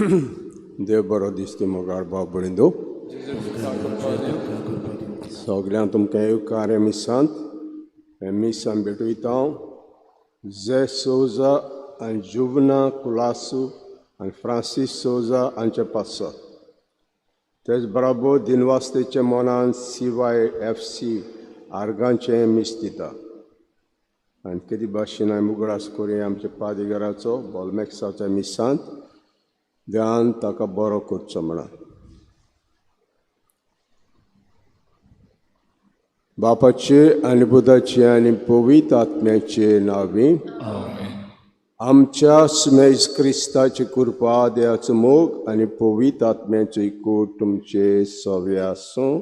देव बरो दीस ती मोगाळ भाव भयणींनो. सगल्यांक तुमकां येवकार ह्या मिसांत. हें मीस आमी भेटयता हांव जे सोजा आनी जुवना कुलासू आनी फ्रांसीस सोजा हांचे पासत. तेच बराबर दिनवास्तेचे मनान CYFC आर्गांचें मीस दिता. आनी कितें भाशेन हांवें उगडास करुया आमच्या पादिगराचो बोलमॅक्साच्या मिसांत देवान ताका बरो करचो म्हणून. बापाचे आनी पुताचे आनी पवित्र आत्म्याचे नांवी आमच्या सुमेज क्रिस्ताची कृपा, देवाचो मोग आनी पवित्र आत्म्याचो एकूट तुमचे सवे आसूं.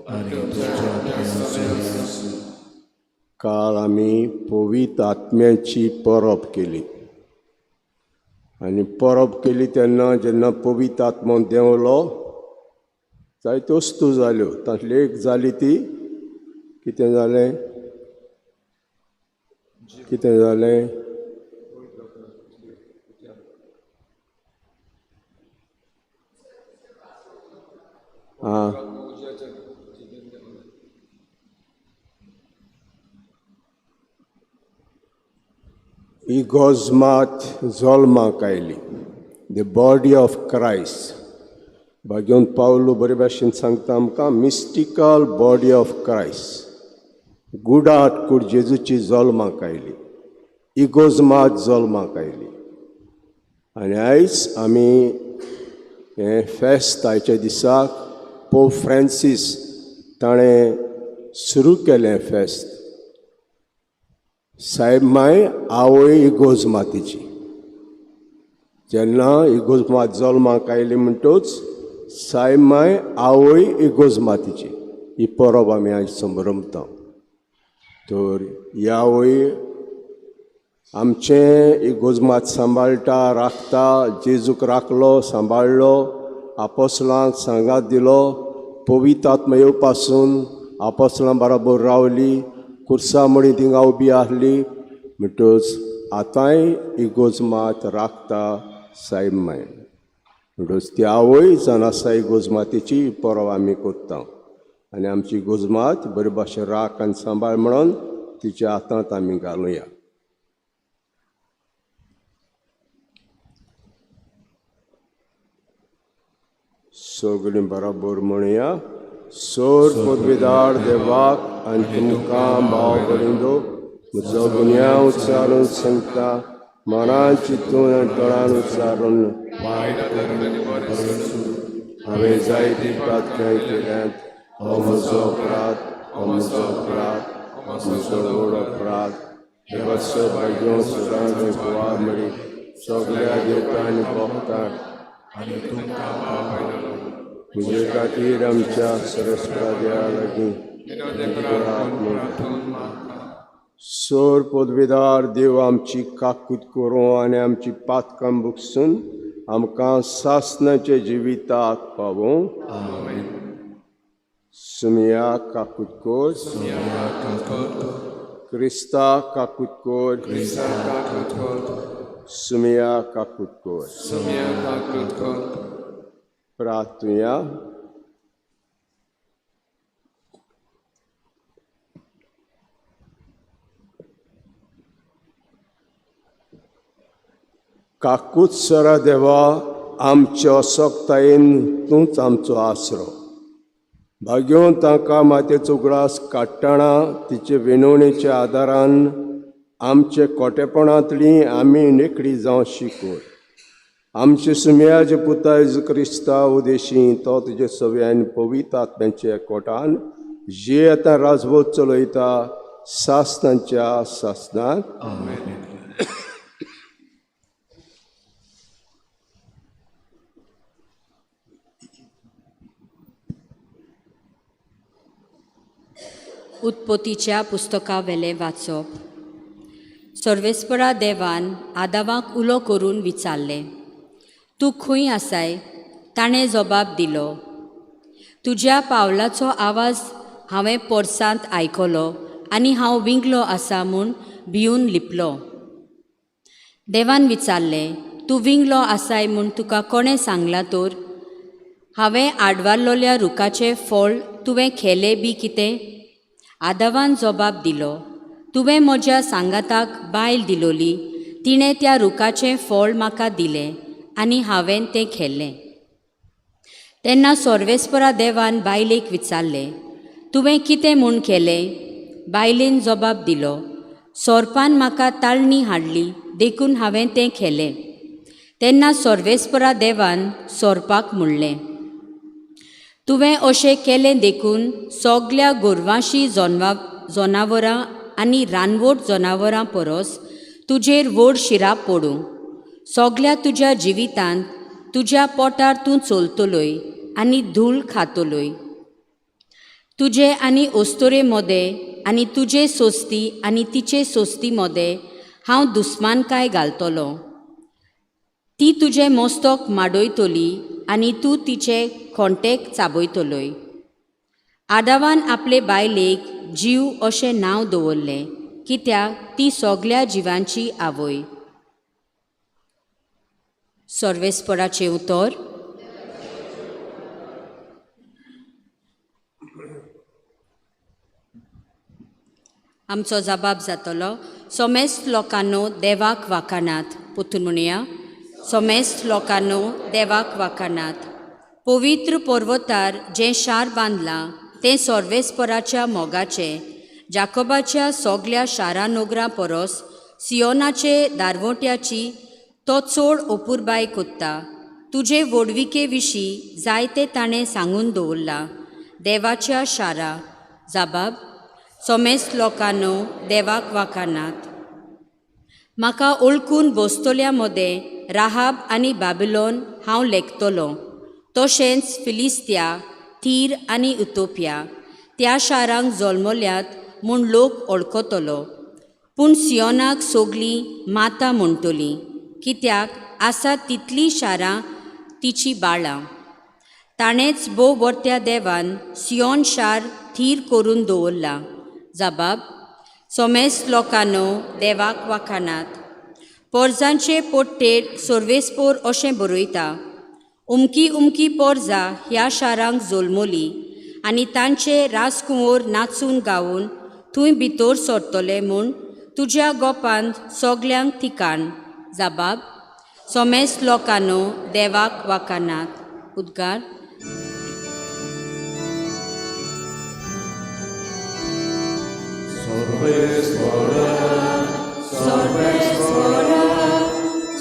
काल आमी पवित्र आत्म्याची परब केली आनी परब केली तेन्ना जेन्ना पवित्र आत्मो देंवलो जायत्यो वस्तू जाल्यो. तातूंतली एक जाली ती कितें जालें? कितें जालें? आं, इगोर्ज मात जल्माक आयली, the body of Christ. भाग्योन पावलो बरे भाशेन सांगता आमकां, मिस्टिकल बॉडी ऑफ क्रायस्ट. गुडाट कूड जेजूची जल्माक आयली, इगोर्ज मात जल्माक आयली. आनी आयज आमी हें फेस्त आयच्या दिसाक पोप फ्रांसीस ताणें सुरू केलें फेस्त. सायब माय आवय इगोर्ज मातेची. जेन्ना इगोर्ज मात जल्माक आयली म्हणटूच सायब माय आवय इगोर्ज मातेची ही परब आमी आयज संभ्रमता. तर ह्या आवय आमचें इगोर्ज मात सांबाळटा, राखता. जेजूक राखलो, सांबाळ्ळो, आपोसलांक सांगात दिलो, पवित्र आत्मा येवपासून आपोसलां बराबर रावली, कुर्सा मणी थिंगा उबी आहली. म्हणटच आतांय इगोर्ज मात राखता सायब माय. म्हणटच ती आवय जावन आसा इगोर्ज मातेची परब आमी करता. आनी आमची इगोर्ज मात बरे भाशेन राख आनी सांबाळ म्हणून तिच्या हातांत आमी घालुया. सगळीं बराबर म्हणया, सोर पदवीदार देवाक आनी तुमकां भाव भयणींनो म्हजो गुन्यांव उच्चारून सांगता, मनान चिंतून आनी तोंडान उच्चारून हांवें जायतीं पातकां केल्यांत. हो म्हजो अपराध, हो म्हजो अपराध, म्हजो व्हड अपराध. देवाचो भाग्यो सदांच कुवार मरी सगळ्या देवता आनी भक्तांक म्हजे खातीर आमच्या सरस्परा देवा लागीं. सोर पदवीदार देव आमची काकूत करूं आनी आमची पातकां बुकसून आमकां सासणाच्या जिविताक पावूं. सुमिया काकूत कर, क्रिस्ता काकूत कर, सुमिया काकूत कर. प्रार्थुया. काकूत सरा देवा, आमच्या असक्तायेन तूंच आमचो आसरो. भाग्योन तांकां मातेचो उगडास काडटना तिचे विनवणेच्या आदारान आमचे कोटेपणांतली आमी निकडी जावं शिकोय. आमचे सुमयाचे पुता जेजू क्रिस्ता उदेशी तो तुजे सव्यान पवित्र आत्म्याच्या कोटान जे आतां राजवट चलयता सासणाच्या सासणाक. उत्पत्तीच्या पुस्तकावेलें वाचप. सर्वेस्परा देवान आदावाक उलो करून विचारलें, तूं खंय आसाय? ताणें जबाब दिलो, तुज्या पावलाचो आवाज हांवें पोरसांत आयकलो आनी हांव विंगलो आसा म्हूण भिवन लिपलो. देवान विचारलें, तूं विंगलो आसाय म्हूण तुका कोणें सांगलां तर? हांवें आडवारलोल्या रुखाचें फळ तुवें खेलें बी कितें? आदावान जबाब दिलो, तुवें म्हज्या सांगाताक बायल दिलोली, तिणें त्या रुखाचें फळ म्हाका दिलें आनी हांवें तें खेल्लें. तेन्ना सर्वेस्परा देवान बायलेक विचारलें, तुवें कितें म्हूण केलें? बायलेन जबाब दिलो, सोरपान म्हाका ताळणी हाडली देखून हांवें तें खेलें. तेन्ना सर्वेस्परा देवान सोरपाक म्हणलें, तुवें अशें केलें देखून सगल्या गोरवांशी जनावरां आनी रानवट जनावरां परस तुजेर व्हड शिराप पडूं. सगल्या तुज्या जिवितांत तुज्या पोटार तूं चलतलोय आनी धूळ खातलोय. तुजे आनी अस्तोरे मदें आनी तुजे सोस्ती आनी तिचे सोस्ती मदें हांव दुस्मानकाय घालतलो. ती तुजें मस्तक माडयतली आनी तूं तिचे खोंटेक चाबयतलोय. आदावान आपले बायलेक जीव अशें नांव दवरलें, कित्याक ती सगल्या जिवांची आवय. सर्वेस्पराचें उतर. आमचो जबाब जातलो, सोमेस्त लोकांनो देवाक वाखाणात. पोतून म्हणया, सोमेस्त लोकांनो देवाक वाखाणात. पवित्र पर्वतार जें शार बांदलां तें सर्वेस्पराच्या मोगाचें, जाकोबाच्या सगल्या शारां नगरां परस सियोनाचे दारवोट्याची तो चड अपुरबाय कोत्ता. तुजे व्हडविके विशीं जायते ताणें सांगून दवरलां देवाच्या शारा. जबाब, सोमेस्त लोकांनो देवाक वाखाणात. म्हाका ओळखून बसतल्या मदें राहाब आनी बाबिलोन हांव लेखतलो, तशेंच फिलिस्त्या, थीर आनी इथोपिया त्या शारांक जल्मल्यात म्हूण लोक वळखतलो. पूण सियोनाक सगलीं माता म्हणटली, कित्याक आसा तितलीं शारां तिचीं बाळां. ताणेंच भोव बरत्या देवान सियोन शार थीर करून दवरलां. जबाब, सोमेस्त लोकांनो देवाक वाखाणात. पोरजांचे पोट्टेर सर्वेस्पोर अशें बरयता, उमकी उमकी पोरजा ह्या शारांक जल्मली आनी तांचे राजकुंवर नाचून गावन थंय भितर सरतले म्हूण तुज्या गोपांत सगल्यांक ठिकाण. जबाब, सोमेस्त लोकांनो देवाक वाखाणात. उद्गार. सर्वेस्परा,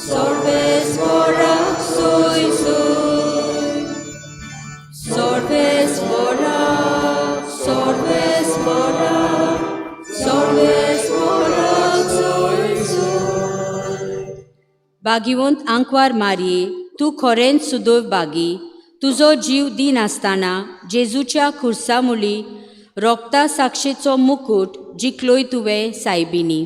सर्वेस्परा, सोय सोय. सर्वेस्परा, सर्वेस्परा, सर्वेस्परा, सोय सोय. भाग्यवंत आंकवार मारये, तूं खरेंच सुदैव भागी. तुजो जीव दिनासतना जेजूच्या खुर्सा मुली रोगता साक्षेचो मुकूट जिखलोय तुवें सायबिनी.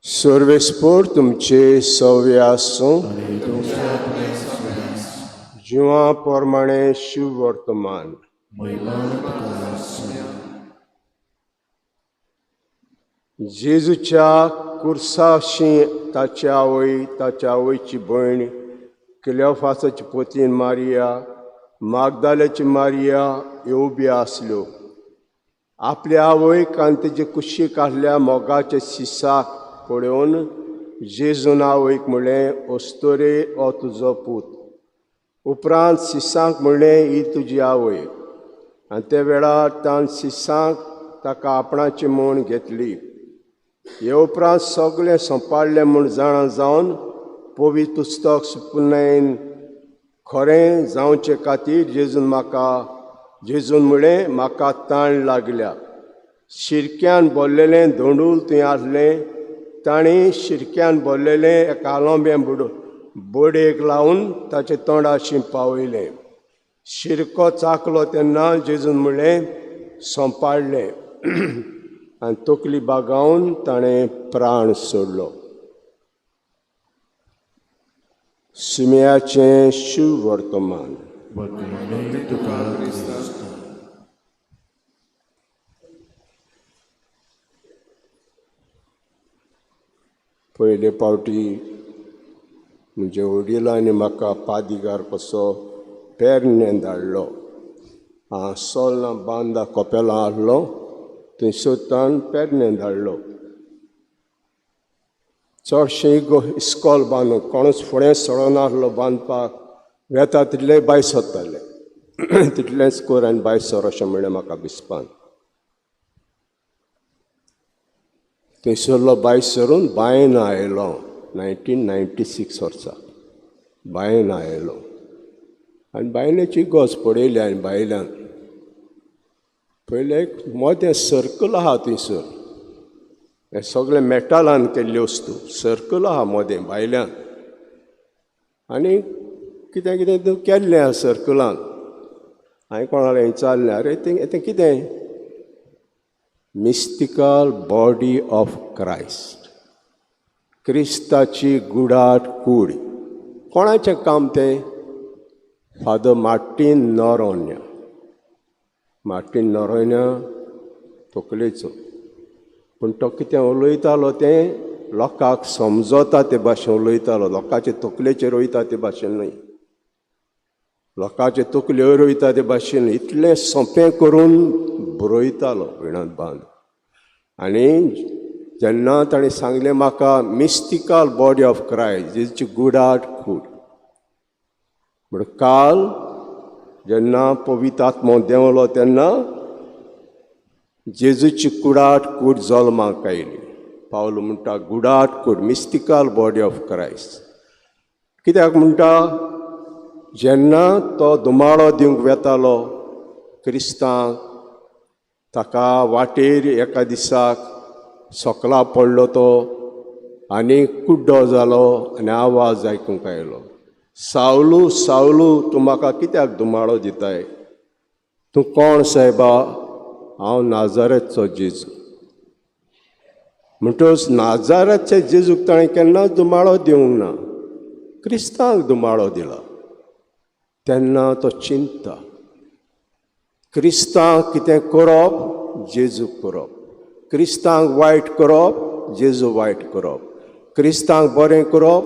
सर्वेस्पोर तुमचे सव्य आसूं. जिवा प्रमाणे शिव वर्तमान. जेजूच्या कुर्साशी ताच्या आवय, ताच्या आवयची भयण क्लियोफासाची पोतीन मारिया, मागदाल्याची मारिया ह्यो उब्यो आसल्यो. आपल्या आवयक आनी तेजे कुशीक आसल्या मोगाच्या सिसाक पळोवन जेजून आवयक म्हणलें, अस्तोरे हो तुजो पूत. उपरांत सिसांक म्हणलें, ही तुजी आवय. आनी त्या वेळार ताण सिसांक ताका आपणाची म्हूण घेतली. हे उपरांत सगळें सोंपाडलें म्हूण जाणा जावन पवित्र पुस्तक सुपुनायन खरें जावचे खातीर जेजून म्हणलें, म्हाका ताण लागल्या. शिरक्यान भरलेलें धोंडूल थंय आसलें. ताणें शिरक्यान भरलेलें एका आलोंब्यां बोडयेक लावन ताचे तोंडाशी पावयलें. शिरको चाकलो तेन्ना जेजून म्हणलें, सोंपाडलें, आनी तकली बागावन ताणें प्राण सोडलो. सुम्याचें शिववर्तमान. पयले पावटी म्हजे वडिलांनी म्हाका पादिगार कसो पेरणे धाडलो. हांव सोल्लां बांदा कोपेलां आहलो, थंयसर ताण पेरणे धाडलो. चडशें इस्कॉल बांदूंक कोणूच फुडें सडनासलो बांदपाक, वेता तितलें बाय सोदताले, तितलेंच कर आनी बाय सर अशें म्हणलें म्हाका बिस्पान. थंयसरलो बाय सरून बायन आयलो 1996 वर्सा बायन आयलो आनी बायलेची गज पळयली. आनी बायल्यान पयलें एक मोदें सर्कल आहा थंयसर, हें सगळें मेटालान केल्ल्यो वस्तू, सर्कल आहा मोदें भायल्यान आनी कितें कितें केल्लें आहा सर्कलान. हांवें कोणालें विचारलें, अरे तें तें कितें? मिस्टिकल बॉडी ऑफ क्रायस्ट, क्रिस्ताची गुडाट कूड. कोणाचें काम तें? Father Martin Noronha. Martin Noronha तकलेचो, पूण तो कितें उलयतालो तें लोकांक समजता ते भाशेन उलयतालो, लोकांचे तकलेचेर वयता ते भाशेन न्हय, लोकांचे तकलेर वयता ते भाशेन इतलें सोंपें करून बरयतालो विणत बांद. आनी जेन्ना ताणें सांगलें म्हाका मिस्टिकल बॉडी ऑफ क्रायस्ट, जेची गुडाट कूड, म्हण काल जेन्ना पवित्र आत्मो देंवलो तेन्ना जेजूची कुडाट कूड जल्माक आयली. पावल म्हणटा गुडाट कूड, मिस्टिकल बॉडी ऑफ क्रायस्ट. कित्याक म्हणटा? जेन्ना तो धुमाळो दिवंक वेतालो क्रिस्तांक, ताका वाटेर एका दिसाक सकला पडलो तो आनी कुड्डो जालो आनी आवाज आयकूंक आयलो, सावलू सावलू तूं म्हाका कित्याक धुमाळो दिताय? तूं कोण सायबा? हांव नाजारेतचो जेजू. म्हणटकच नाजारेतच्या जेजूक ताणें केन्नाच धुमाळो दिवंक ना, क्रिस्तांक धुमाळो दिला. तेन्ना तो चिंता, क्रिस्तांक कितें करप, जेजूक करप, क्रिस्तांक वायट करप, जेजू वायट करप, क्रिस्तांक बरें करप,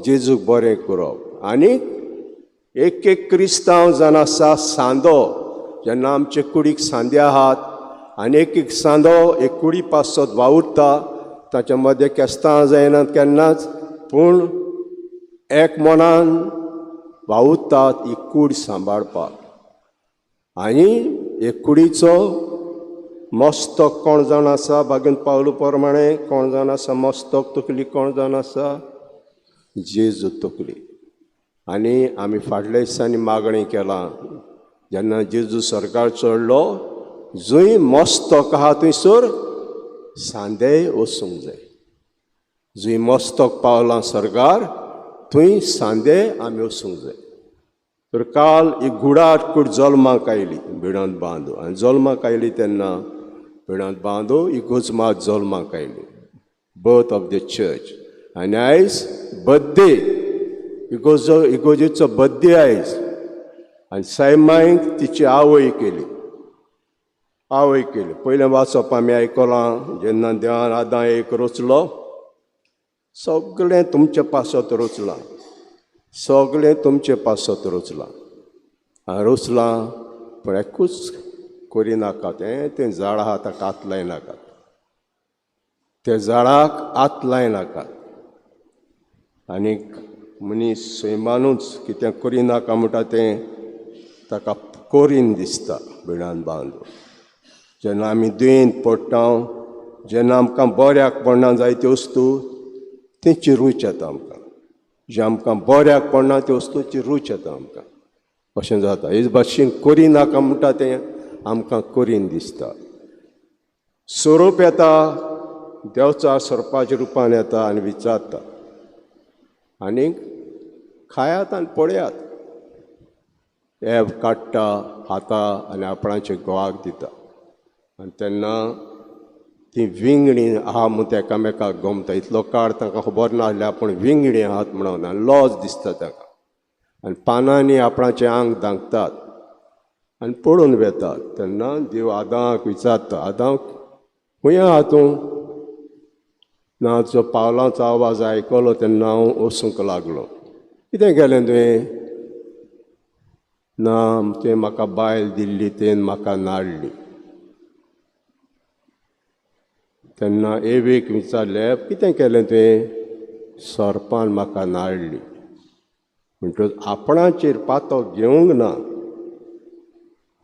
जेजूक बरें करप. आनी एक एक क्रिस्तांव जावन आसा सांदो, जेन्ना आमचे कुडीक सांदे आहात आनी एक एक सांदो एक कुडी पासत वावुरता, ताच्या मदें केस्तांव जायनात केन्नाच, पूण एक मनान वावुरतात ही कूड सांबाळपाक. आनी एक कुडीचो मस्तक कोण जावन आसा, बागेन पावलू प्रमाणे कोण जावन आसा मस्तक, तकली कोण जावन आसा? जेजू तकली. आनी आमी फाटल्या दिसांनी मागणी केलां, जेन्ना जेजू सरकार चडलो, जंय मस्तक आहा थंयसर सांदेय वचूंक जाय. जंय मस्तक पावलां सरकार थंय सांदे आमी वचूंक जाय. तर काल एक गुडाट कूड जल्माक आयली भिणत बांदू, आनी जल्माक आयली तेन्ना भिणत बांदू इगोज मात जल्माक आयली, बर्थ ऑफ the church. आनी आयज बड्डे, इगोजो इगोजेचो बड्डे आयज. आनी सायमायक तिची आवय केली, आवय केली. पयलें वाचप आमी आयकलां, जेन्ना देवान आदां एक रचलो, सगळें तुमचे पासत रचलां, सगळें तुमचे पासत रचलां, आनी रचलां पूण एकूच करिनाकात, हें तें झाड आहा ताका हात लायनाकात, त्या झाडाक हात लायनाकात. आनीक मनीस सैमानूच कितें करिनाका म्हणटा तें ताका करीन दिसता भिणान बांदून. जेन्ना आमी दुयेंत पडटा, जेन्ना आमकां बऱ्याक पडना जायत्यो वस्तू, तेंची रूच येता आमकां. जे आमकां बऱ्याक पडना त्यो वस्तूची रूच येता आमकां, अशें जाता. हेच भाशेन करिनाका म्हणटा तें आमकां करीन दिसता. सोरोप येता, देंवचार सोरपाच्या रुपान येता आनी विचारता, आनीक खायात आनी पळयात. एव काडटा खाता आनी आपणाचे घोवाक दिता. आनी तेन्ना ती विंगणी आहा म्हूण ते एकामेकाक गमता. इतलो काळ तांकां खबर नासलें आपूण विंगणी आहात म्हणून, आनी लॉज दिसता तांकां. आनी पानांनी आपणाचें आंग धांकतात आनी पळून वेतात. तेन्ना देव आदांक विचारता, आदांक खंय आहा तूं? ना तुजो पावलांचो आवाज आयकलो तेन्ना हांव वचूंक लागलो. कितें केलें तुवें? ना तुवें म्हाका बायल दिल्ली तेन म्हाका नाडली. तेन्ना एवेक विचारलें, कितें केलें तुवें? सोरपान म्हाका नाडली. म्हणटकच आपणाचेर पातो घेवंक ना.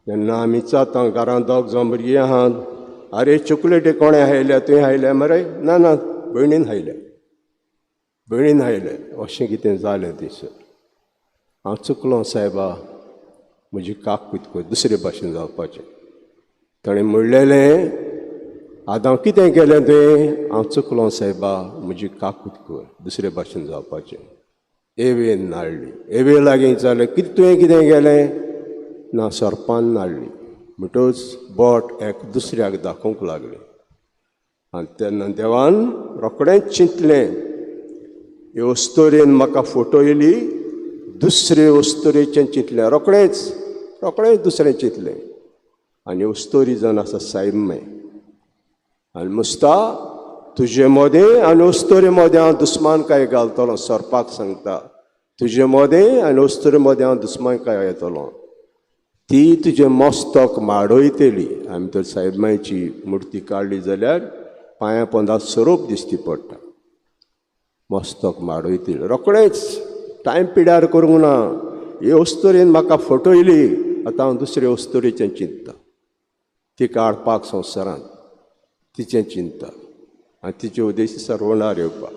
तेन्ना आमी विचारता घरांत दोग जाण भुरगीं आहात, आरे चॉकलेटी कोणें हायल्या? तुवें हायल्या मरे? ना ना, भयणीन हायल्या, भयणीन हायले. अशें कितें जालें थंयसर. हांव चुकलो सायबा, म्हजी काकूत दुसरे भाशेन जावपाचें. ताणें म्हणलेलें, आदां कितें केलें तुवें? हांव चुकलो सायबा, म्हजी काकूत कर, दुसरे भाशेन जावपाचें. एवेन नाडली. एवे लागीं विचारलें, कितें तुवें कितें केलें? ना, सोरपान नाडली. म्हणटकच बोट एक दुसऱ्याक दाखोवंक लागलें. आनी तेन्ना देवान रोखडेंच चिंतलें, हे अस्तोरेन म्हाका फटयली, दुसरे अस्तोरेचें चिंतलें. रोखडेंच रोखडेंच दुसरें चिंतलें. आनी अस्तोरी जावन आसा सायब. आनी मुस्ता तुजे मदें आनी अस्तोरे मदें हांव दुस्मानकाय घालतलो. सोरपाक सांगता, तुजे मदें आनी अस्तोरे मदें हांव दुस्मानकाय येतलो, ती तुजें मस्तक माडयतली. आमी तर सायबमायची मुर्ती काडली जाल्यार पांया पोंदा सोरोप दिसती पडटा. मस्तक माडयतली. रोखडेंच टायम पिड्यार करूंक ना. हे अस्तोरेन म्हाका फटयली, आतां हांव दुसरे अस्तोरेचें चिंतता. तिका हाडपाक संवसारांत तिचें चिंतता आनी तिचे उद्देश सर्वणार येवपाक.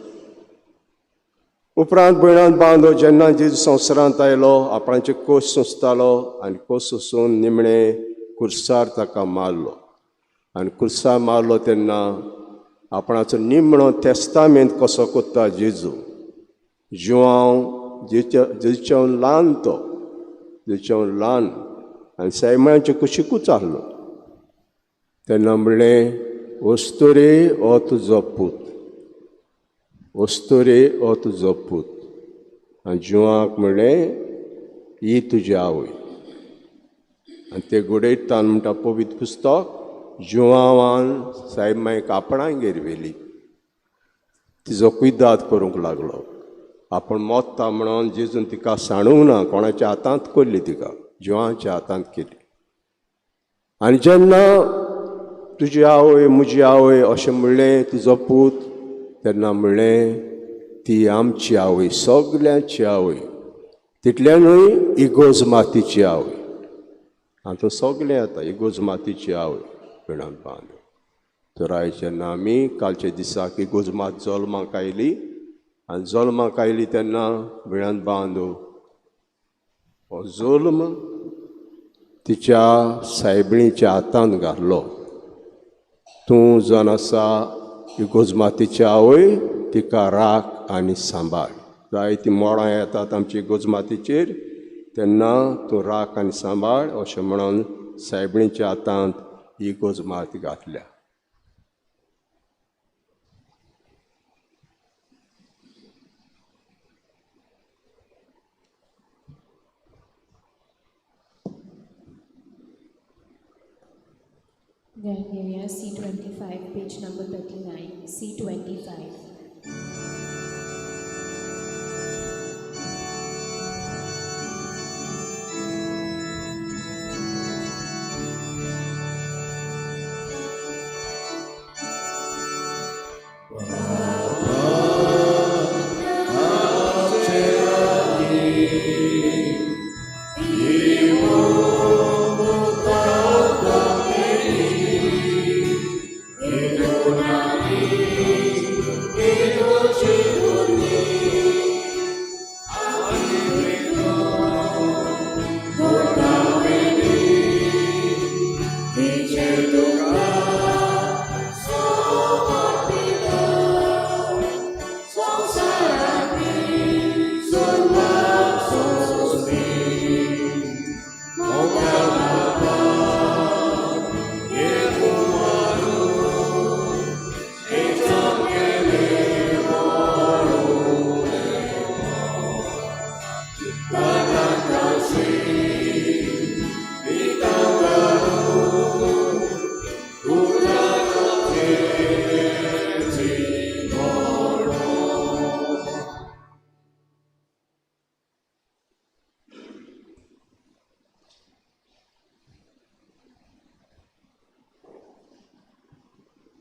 उपरांत भयणांत बांदो जेन्ना जेजू संवसारांत आयलो, आपणाचे कोस सोंसतालो आनी कोस सोंसून निमणें कुर्सार ताका मारलो. आनी कुर्सार मारलो तेन्ना आपणाचो निमणो तेस्तामेंत कसो कोत्ता जेजू. जुआंव जेजूच्यान ल्हान, तो जेजूच्यान ल्हान आनी सैमाचे कुशिकूच आहलो. तेन्ना म्हणलें, अस्तोरे हो तुजो पूत, अस्तोरे हो तुजो पूत. आनी जुआंक म्हणलें, ही तुजी आवय. आनी ते घडयतान म्हणटा पवित्र पुस्तक, जुआंवान सायब मायक आपणागेर व्हेली, तिजो कुयदाद करूंक लागलो. आपूण मोत्ता म्हणून जेजून तिका सांडूंक ना, कोणाच्या हातांत कोल्ली, तिका जुआंच्या हातांत केली. आनी जेन्ना तुजी आवय म्हजी आवय अशें म्हणलें तुजो पूत, तेन्ना म्हणलें ती आमची आवय, सगल्यांची आवय, तितल्यानूय इगोज मातीची आवय. आतां सगलें येता इगोज मातीची आवय पिणान बांद. तर आयज जेन्ना आमी कालच्या दिसाक इगोज मात जल्माक आयली, आनी जल्माक आयली तेन्ना बिणान बांदो हो जल्म तिच्या सायबिणीच्या हातांत घातलो. तूं जावन आसा इगोज मातीची आवय, तिका राख आनी सांबाळ. जायतीं मोडां येतात आमची इगोज मातीचेर, तेन्ना तूं राख आनी सांबाळ अशें म्हणून सायबिणीच्या हातांत इगोज मात घातल्या. Gangarea C25, page number 39, C25.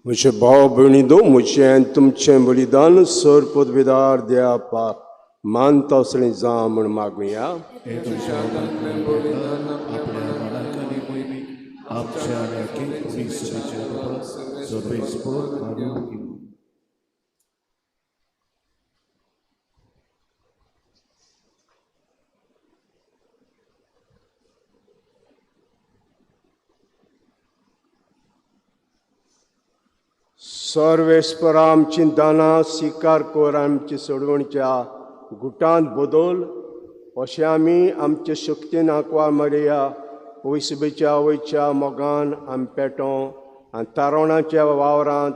म्हजे भाव भयणी दो म्हजें तुमचें बलिदान सर पदवीदार द्या पाक मानता असलें जावं म्हूण मागुया. हे तुमच्या हातांतलें बलिदान आपल्या मानांकानी मोहिमेक आमच्या आनी आख्खे पुलीस सभेच्या बाबा सर्वेस्पोर मानून घेवं. सर्वेस्परा आमची दानां स्विकार कर, आमची सोडवणच्या गुटांत बदल अशें आमी आमचे शक्तीन आंकवार मरिया पयसुबेच्या आवयच्या मोगान आमी पेटो आनी तारवणाच्या वावरांत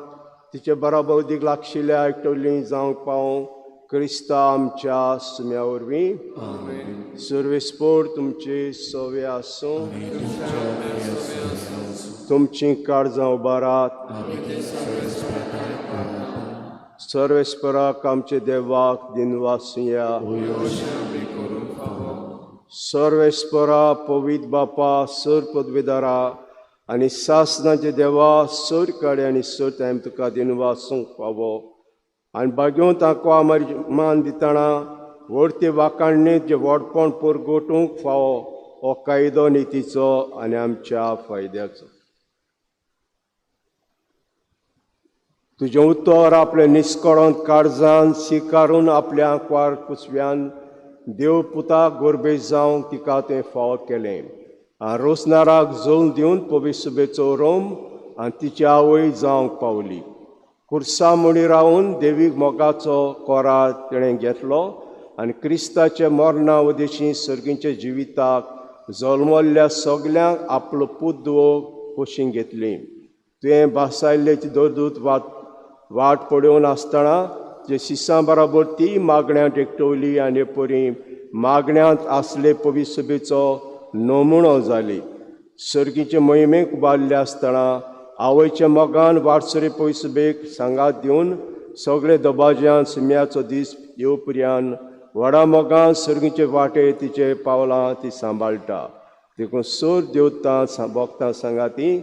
तिचे बराबर दीक लागशिल्ल्या एकटोली जावंक पावूं क्रिस्ता आमच्या सुम्या वरवीं. सर्वेस्पोर तुमचे सवे आसूं. तुमचीं काळजां उबारात. सर्वेस्पराक आमचे देवाक दिनवासुया. सर्वेस्परा पवित्र बापा सर पदवीदारा आनी सासनाचे देवा सर काडे आनी सर टायम तुका दिनवासूंक फावो आनी बागेवन तांकां मान दितना व्हडते वाकाणणेंत जें व्हडपण परगटूंक फावो हो कायदो नितीचो आनी आमच्या फायद्याचो. तुजें उतर आपल्या निस्कळोन काळजान स्विकारून आपल्या आंकवार कुसव्यान देव पुताक गोरबेज जावंक तिका तें फावो केलें आनी रोसनाराक जोल दिवन पविसुबेचो रोम आनी तिची आवय जावंक पावली. कुर्सा मुणी रावन देवीक मोगाचो कोरार तिणें घेतलो आनी क्रिस्ताच्या मरणा उदेशी सर्गीच्या जिविताक जल्मल्ल्या सगल्यांक आपलो पूत दुवो पोशीं घेतली. तुवें भासायल्ल्याची दरदूत वाट पळोवन आसतना जे शिसां बराबर ती मागण्यांत एकटवली आनी परी मागण्यांत आसले पविसभेचो नमुणो जाली. सर्गीचे मोहिमेक उबारले आसतना आवयच्या मोगान वाटसरी पयसुबेक सांगात दिवन सगळे दबाज्यान सुम्याचो दीस येवपर्यान व्हडा मोगान सर्गीचे वाटे तिचे पावलां ती सांबाळटा. देखून सोर देवतां भक्तां सांगाती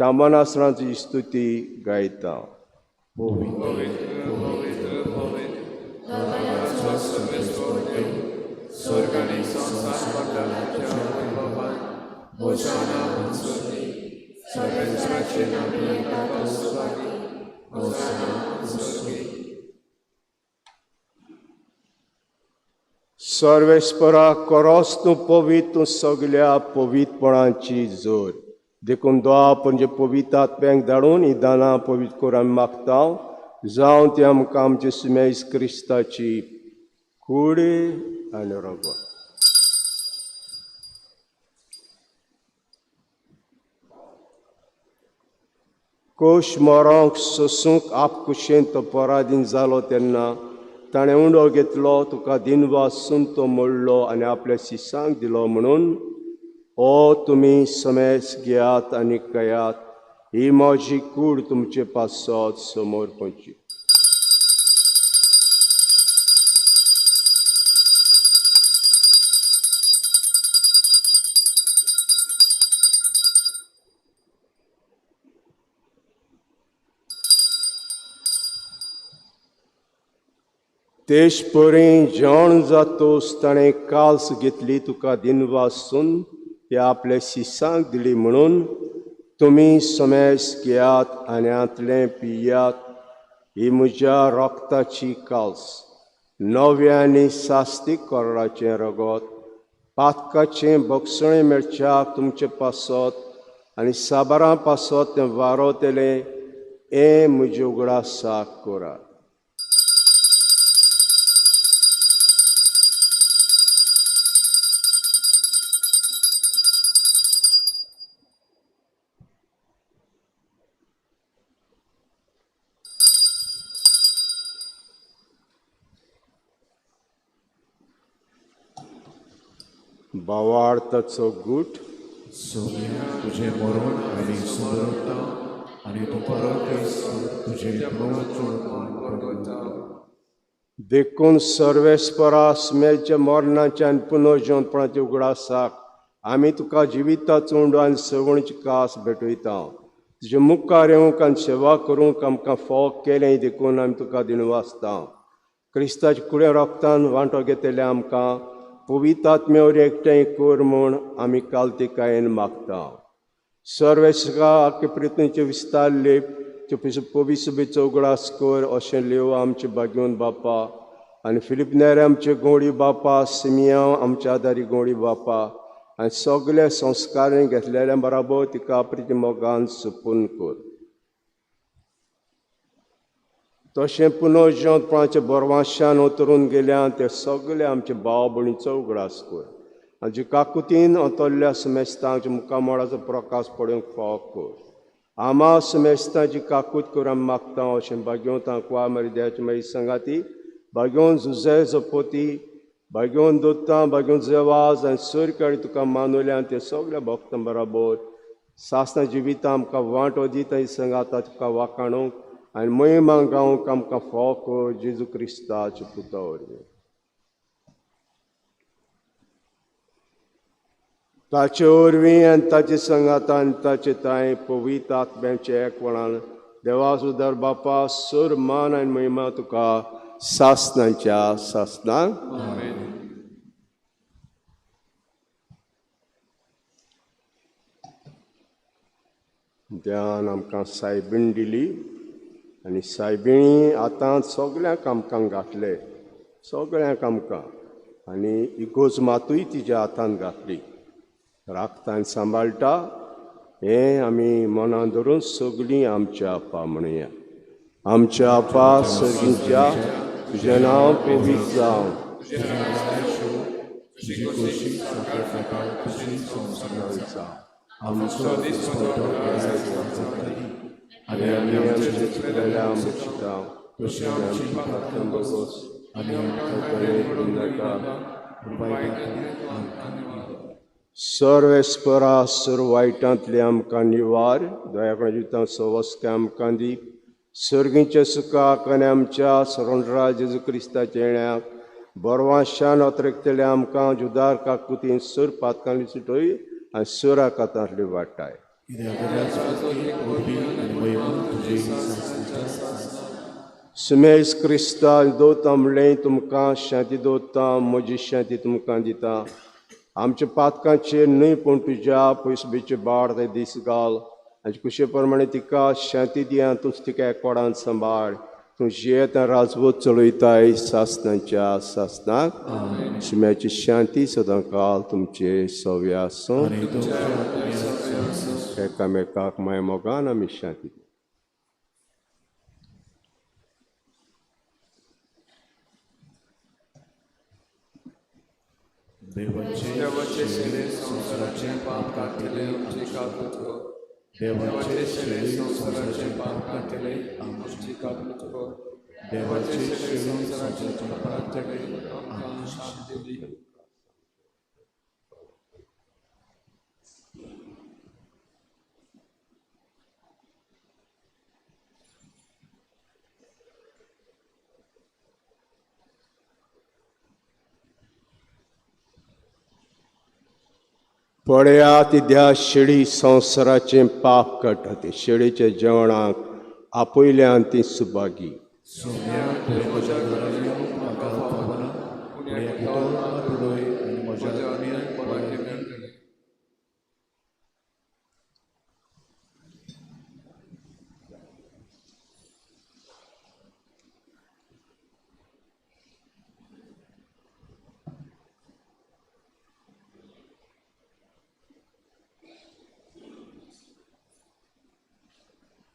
तामनासनाची स्तुती गायता. सर्वेस्परा करोस तूं पवित्र, तूं सगल्या पवित्रपणाची जोर. देखून दोआ पणजे पवित्र आत्म्यांक धाडून ही दानां पवित्र कर आमी मागता, जावं ती आमकां आमचे सुमेज क्रिस्ताची कूड आनी रगत. कोश मरोंक सोसूंक आपकुशेन तो पराधीन जालो तेन्ना ताणें उंडो घेतलो, तुका दिनवासून तो मोडलो आनी आपल्या शिसांक दिलो म्हणून ओ तुमी समेस घेयात आनी कयात, ही म्हजी कूड तुमचे पासत समोर पडची. तेश परी जेवण जातोस ताणें काल्स घेतली, तुका दिनवासून ती आपल्या शिसांक दिली म्हणून तुमी समेस घेयात आनी हांतलें पियात, ही म्हज्या रोगताची काल्स, नव्या आनी सास्तीक कोराचें रगत, पातकाचें बक्षणें मेळच्याक तुमचे पासत आनी साबारां पासत तें वारोतलें हें म्हजें उगडासाक करात. भावार्थाचो गूट. सोम्या तुजें मरण आनी सुंदरता आनी तूं परत तुजें प्रवचन. देखून सर्वेस्परा स्मेच्या मरणाच्या आनी पुनर्जिवंतपणाच्या उगडासाक आमी तुका जिविताचो उंडो आनी सवणची कास भेटयता. तुजे मुखार येवंक आनी सेवा करूंक आमकां फाव केलें देखून आमी तुका दिनवासता. क्रिस्ताच्या कुड्या रोगतान वांटो घेतले आमकां पवित्र आत्म्यावर एकठांय कर म्हूण आमी कालतिकायेन मागता. सर्वेसका आख्खे प्रितूचे विस्तार लेप पविसबेचो उगडास कर अशें लेव आमचे भाग्योन बापा आनी फिलीप नेरे आमचे गोडी बापा, सिमियांव आमच्या आदारी गोडी बापा आनी सगळे संस्कार घेतलेल्या बराबर तिका प्रिती मोगान सुपून कर. तशें पुनर्जनपणाच्या बरवाशान उतरून गेल्या ते सगळे आमचे भाव भयणीचो उगडास कर आनी जी काकुतीन अंतरल्या समेस्तांच्या मुखामळाचो प्रकाश पडूंक फावो कर. आमा समेस्तांची काकूत कर आमी मागता अशें भाग्योवंत कुवा मरिद्याची मागीर सांगाती भाग्योवन जुजे जपोती भाग्योवन दोत्ता भाग्योवन जेवाज आनी सरकारी तुका मानवल्या ते सगळ्या भक्तां बराबर सासना जिवितां आमकां वांटो दिता सांगाता तुका वाखाणूंक आनी महिमा गावंक आमकां फावो कर जेजू क्रिस्ताच्या पुता वरवीं. ताचे वरवीं आनी ताचे सांगाता आनी ताचे तांय पवित्र आत्म्याचे एकवणान देवा सुदार बापा सर मान आनी महिमा तुका सासनाच्या सासनाक. देवान आमकां सायबीण दिली आनी सायबिणी आतां सगळ्यांक आमकां घातले, सगळ्यांक आमकां, आनी इगोज मातूय तिज्या हातान घातली. राखता आनी सांबाळटा हें आमी मनान धरून सगळीं आमच्या आपा म्हणया. आमच्या आपा सर्गीच्या, तुजें नांव पवित्र जावं, आनी आमी आमचे चुकलेल्या आमच्या बोगोस आनी आमकां नाका. सर्वेस्परा सर वायटांतले आमकां निवार, दयाकणां जिवितांत सवस्के आमकां दी, सर्गीच्या सुखाक आनी आमच्या सरोंडरा जेजू क्रिस्ताच्या येण्याक बरवाशान अतरेकतले आमकां जुदार काकुतीन सर पातकांनी सुटय आनी सरा कातांतली वाटाय. सुमेश क्रिस्ता दवरता म्हणलें तुमकां शांती दवरता, म्हजी शांती तुमकां दिता. आमच्या पातकांचेर न्हय पूण तुज्या पयसबेचे बाड ते दीस घाल आनी कुशे प्रमाणे तिका शांती दी आनी तूंच तिका एकवटान सांबाळ. तूं जियेत राजवत चलयताय सासनाच्या सासनाक. शिम्याची शांती सदां काल तुमचे सव्या आसूं. एकामेकाक माय मोगान आमी शांती. देवाचे शेणे संवसाराचें पाप काडटले आमची काकूत कर. देवाचे शेणे संवसाराचें पाप काडटले आमची काकूत कर. देवाचे शेणे संवसाराचें पाप काडटले आमकां शांती दी. पळया ती शेळी संवसाराचें पाप काडटा, ते शेळीच्या जेवणाक आपयल्यान ती Subhagi.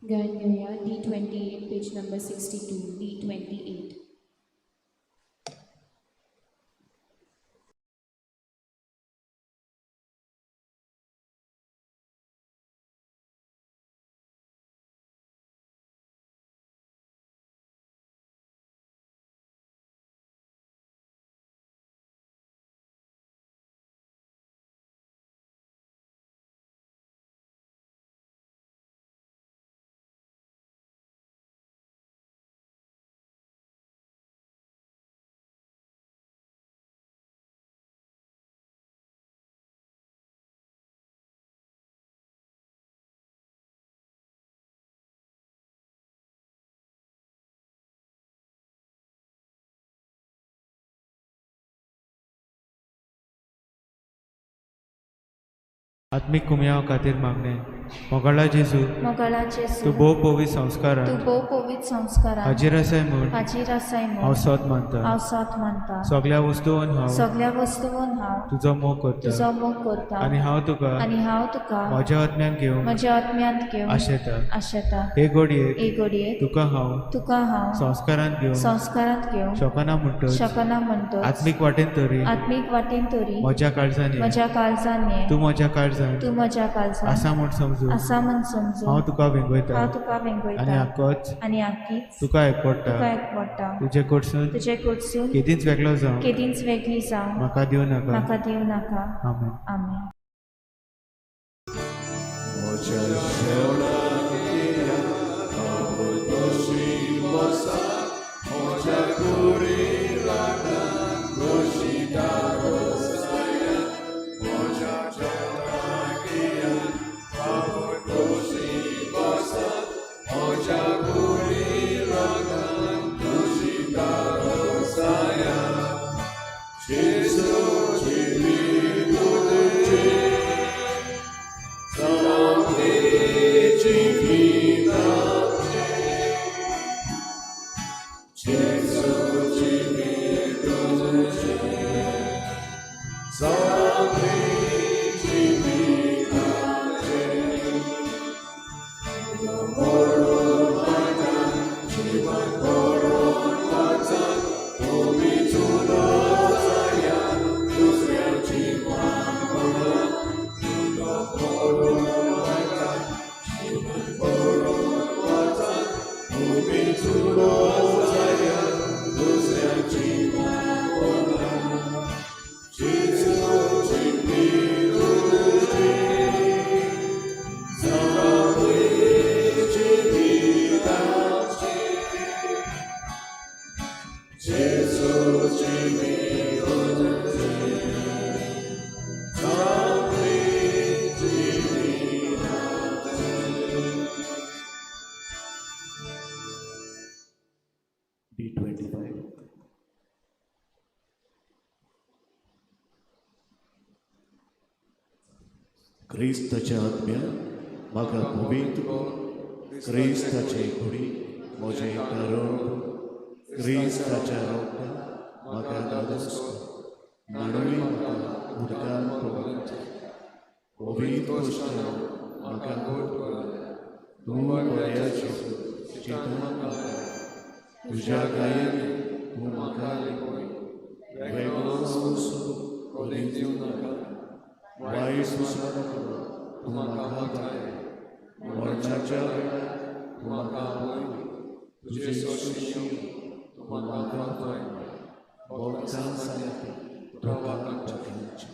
Ganya D28, page number 62, D28. आत्मीक कुमयाव खातीर मागणें. मोगाळा जेजू, मोगाळा जेजू, तूं भोव पवित्र संस्कारान तूं भोव पवित्र संस्कारान हाजीर आसाय म्हूण हाजीर आसाय म्हूण हांव सत मानता. हांव सत मानता. सगळ्या वस्तून हांव सगळ्या वस्तून हांव तुजो मोग करता तुजो मोग करता आनी हांव तुका आनी हांव तुका म्हज्या आत्म्यान घेवन म्हज्या आत्म्यांत घेवन आशेता. आशेता. हे घडयेक हे घडयेक तुका हांव तुका हांव संस्कारांत घेवन संस्कारांत घेवन शकना म्हणटच शकना म्हणटच आत्मीक वाटेन तरी आत्मीक वाटेन तरी म्हज्या काळजान ये. म्हज्या काळजान ये. तूं म्हज्या काळजान तूं म्हज्या काळजान आसा म्हूण समजून आसा म्हूण समजून हांव तुका वेंगयता हांव तुका वेंगयता आनी आकोच आनी आकीच तुका एकवडटा. तुका एकवडटा. तुजे कडसून तुजे कडसून केदींच वेगळो जावं केदींच वेगळी जावं म्हाका दिवं नाका. म्हाका दिवं नाका. आमेन. आमेन. म्हज्या शेवणाक हांव तशी बसा म्हज्या कुडी लागता कशी दादोसाया म्हज्या जेवणाक हांव तशी बसा म्हज्या कुडी लागता कशी दादोसाया जेजू जिवीत तुजें D25. क्रिस्ताच्या आत्म्या म्हाका पवित्र कर. क्रिस्ताचे कुडी म्हजें कारण कर. क्रिस्ताच्या रोगटा म्हाका धादोस कर. न्हाणय म्हाका उदकान पवित्र. पवित्र कोश्टान म्हाका गोड कर. तूं बऱ्याचें चिंतन म्हाका तुज्या गायेन तूं म्हाका लिपय. वेगळो वचून कोणीक दिवं नाका. वायट सुचना तूं म्हाका वाटाय. मरणाच्या वेळार तूं म्हाका आपय. तुजे तुजे सोशी सोशी तूं तूं म्हाका म्हाका वाटाय. भोगतां सांगता तुका तुका वाटांचे. वाटांचे.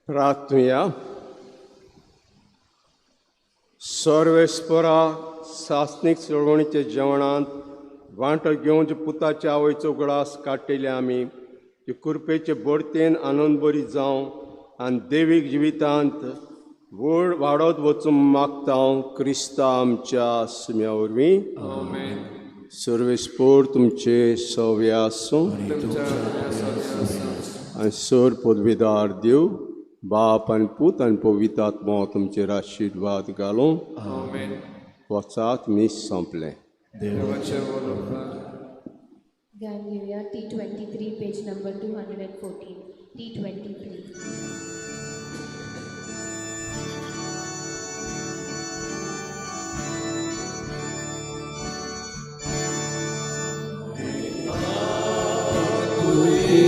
प्रार्थुया. सर्वेस्परा सासणीक चळवणीच्या जेवणांत वांटो घेवन पुताच्या आवयचो ग्लास काडटले आमी ते कृपेचे बरतेन आनंद बरी जावं आनी देवीक जिवितांत व्हड वाडत वचूंक मागता हांव क्रिस्ता आमच्या सुम्या वरवीं. आमेन. सर्वेस्पोर तुमचे सव्य आसूं तुमच्या आत्म्या आसूं. आनी सर पदवीदार देव बाप आनी पूत आनी पवित्र आत्मो तुमचेर आशिर्वाद घालूं. आमेन. वचात मीस सोंपलें. देवाचें व्हड उपकार. गायन घेवया T23, page number 214. T23.